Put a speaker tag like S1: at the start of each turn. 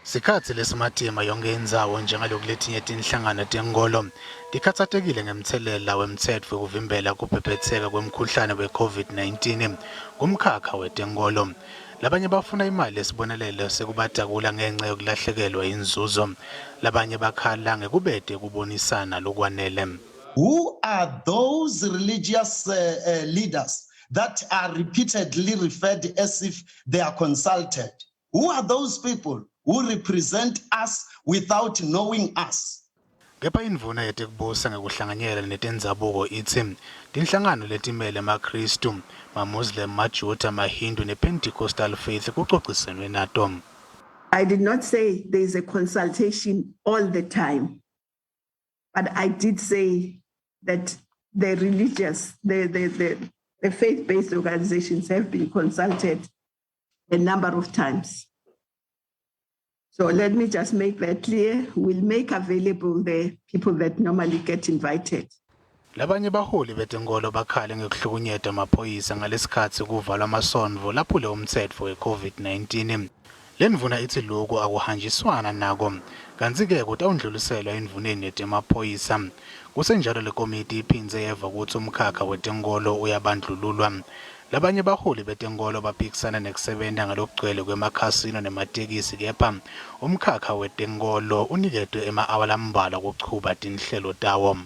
S1: Sikhatsi lesimatima yonkhe indzawo njengaloku letinye tinhlangano tenkholo tikhatsatekile ngemtselela wemtsetfo wekuvimbela kubhebhetseka kwemkhuhlane we-COVID-19 kumkhakha wetenkholo. Labanye bafuna imali yesibonelelo sekubatakula ngenca yokulahlekelwa inzuzo. Labanye bakhala ngekubete kubonisana lokwanele.
S2: Who are those religious leaders that are repeatedly referred as if they are consulted? Who are those people who represent us without knowing us?
S1: Kepha indvuna yetekubusa ngekuhlanganyela netendzabuko itsi tinhlangano letimele emaKhristu, maMuslim, maJuda, maHindu nePentecostal Faith kucocisenwe nato.
S3: I did not say there is a consultation all the time, but I did say that the religious, the faith-based organizations have been consulted a number of times. So let me just make that clear. We'll make available the people that normally get invited.
S1: Labanye baholi betenkolo bakhale ngekuhlukunyetwa emaphoyisa ngalesikhatsi kuvalwa amasontfo laphule umtsetfo we-COVID-19. Lendvuna itsi loku akuhanjiswana nako kantsi-ke kutawundluliselwa endvuneni yetemaphoyisa. Kusenjalo le komiti iphindze yeva kutsi umkhakha wetenkolo uyabandlululwa. Labanye baholi betenkolo baphikisana nekusebenta ngalokugcwele kwemakhasino nematekisi kepha umkhakha wetenkolo uniketwe ema-awa lambalwa kuchuba tinhlelo tawo.